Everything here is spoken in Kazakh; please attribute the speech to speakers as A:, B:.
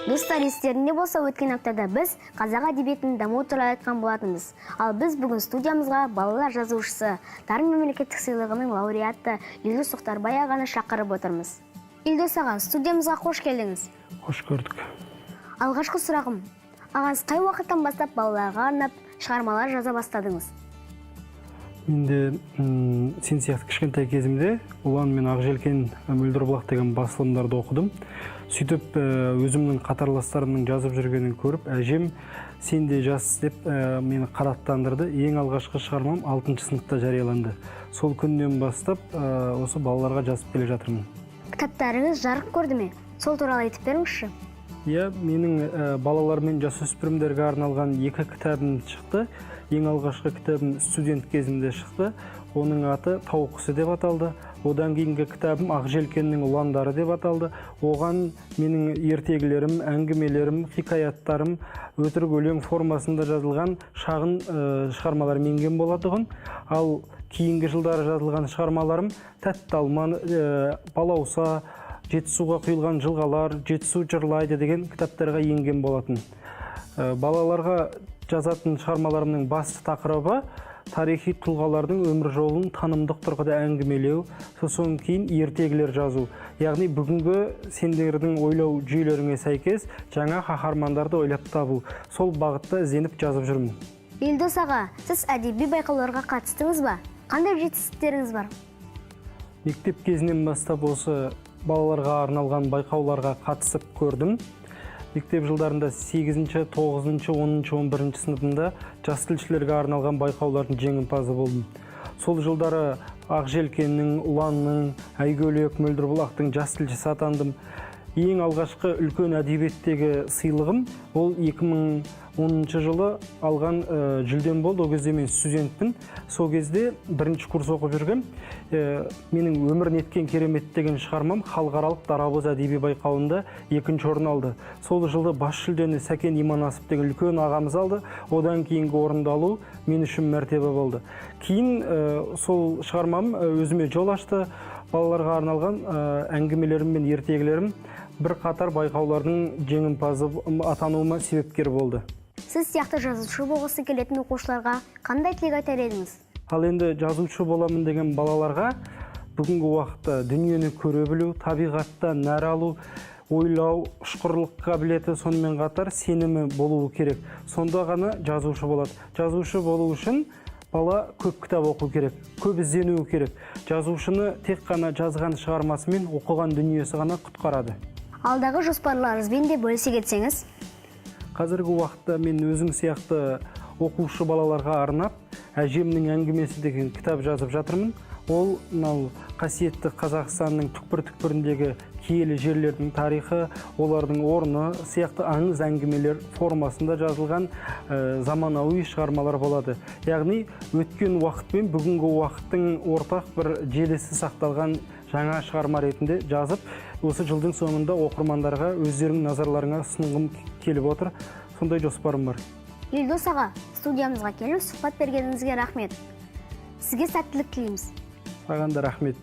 A: Достар, естерінде болса, өткен аптада біз қазақ әдебиетінің дамуы туралы айтқан болатынбыз. Ал біз бүгін студиямызға балалар жазушысы, Дарын мемлекеттік сыйлығының лауреаты Елдос Тоқтарбай ағаны шақырып отырмыз. Елдос аға, студиямызға қош келдіңіз.
B: Қош көрдік.
A: Алғашқы сұрағым: аға, сіз қай уақыттан бастап балаларға арнап шығармалар жаза бастадыңыз?
B: Мен де сен сияқты кішкентай кезімде «Ұлан» мен «Ақжелкен», «Мөлдір бұлақ» деген басылымдарды оқыдым. Сөйтіп, өзімнің қатарластарымның жазып жүргенін көріп, әжем «Сен де жаз» деп мені қанаттандырды. Ең алғашқы шығармам алтыншы сыныпта жарияланды. Сол күннен бастап осы балаларға жазып келе жатырмын.
A: Кітаптарыңыз жарық көрді ме? Сол туралы айтып беріңізші.
B: Иә, менің балалар мен жасөспірімдерге арналған екі кітабым шықты. Ең алғашқы кітабым студент кезімде шықты. Оның аты «Тау құсы» деп аталды. Одан кейінгі кітабым «Ақжелкеннің ұландары» деп аталды. Оған менің ертегілерім, әңгімелерім, хикаяттарым, өтірік өлең формасында жазылған шағын шығармаларым енген болатұғын. Ал кейінгі жылдары жазылған шығармаларым «Тәтті алма», «Балауса», «Жетісуға құйылған жылғалар», «Жетісу жырлайды» деген кітаптарға енген болатын. Балаларға жазатын шығармаларымның басты тақырыбы — тарихи тұлғалардың өмір жолын танымдық тұрғыда әңгімелеу, сосын кейін ертегілер жазу, яғни бүгінгі сендердің ойлау жүйелеріңе сәйкес жаңа қаһармандарды ойлап табу. Сол бағытта ізденіп жазып жүрмін.
A: Елдос аға, сіз әдеби байқауларға қатыстыңыз ба? Қандай жетістіктеріңіз бар?
B: Мектеп кезінен бастап осы балаларға арналған байқауларға қатысып көрдім. Мектеп жылдарында 8-ші, 9-шы, 10-шы, 11 сыныбында жас тілшілерге арналған байқаулардың жеңімпазы болдым. Сол жылдары «Ақжелкеннің», «Ұланның», «Әйгөлек», «Мөлдір бұлақтың» жас тілшісі атандым. Ең алғашқы үлкен әдебиеттегі сыйлығым ол 2010 жылы алған жүлдем болды. Ол кезде мен студентпін, сол кезде бірінші курс оқып жүргем. Менің «Өмір неткен керемет» деген шығармам халықаралық «Дарабоз» әдеби байқауында екінші орын алды. Сол жылы бас жүлдені Сәкен Иманасов деген үлкен ағамыз алды. Одан кейінгі орынды алу мен үшін мәртебе болды. Кейін сол шығармам өзіме жол ашты. Балаларға арналған әңгімелерім мен ертегілерім бір қатар байқаулардың жеңімпазы атануыма себепкер болды.
A: Сіз сияқты жазушы болғысы келетін оқушыларға қандай тілек айтар едіңіз?
B: Ал енді жазушы боламын деген балаларға бүгінгі уақытта дүниені көре білу, табиғаттан нәр алу, ойлау, ұшқырлық қабілеті, сонымен қатар сенімі болуы керек. Сонда ғана жазушы болады. Жазушы болу үшін бала көп кітап оқу керек, көп ізденуі керек. Жазушыны тек қана жазған шығармасы мен оқыған дүниесі ғана құтқарады.
A: Алдағы жоспарларыңызбен де бөлісе кетсеңіз.
B: Қазіргі уақытта мен өзің сияқты оқушы балаларға арнап «Әжемнің әңгімесі» деген кітап жазып жатырмын. Ол мынау қасиетті Қазақстанның түкпір түкпіріндегі киелі жерлердің тарихы, олардың орны сияқты аңыз әңгімелер формасында жазылған заманауи шығармалар болады. Яғни өткен уақыт пен бүгінгі уақыттың ортақ бір желісі сақталған жаңа шығарма ретінде жазып, осы жылдың соңында оқырмандарға, өздеріңнің назарларыңа ұсынғым келіп отыр. Сондай жоспарым бар.
A: Елдос аға, студиямызға келіп, сұхбат бергеніңізге рахмет. Сізге сәттілік тілейміз.
B: Саған да рахмет.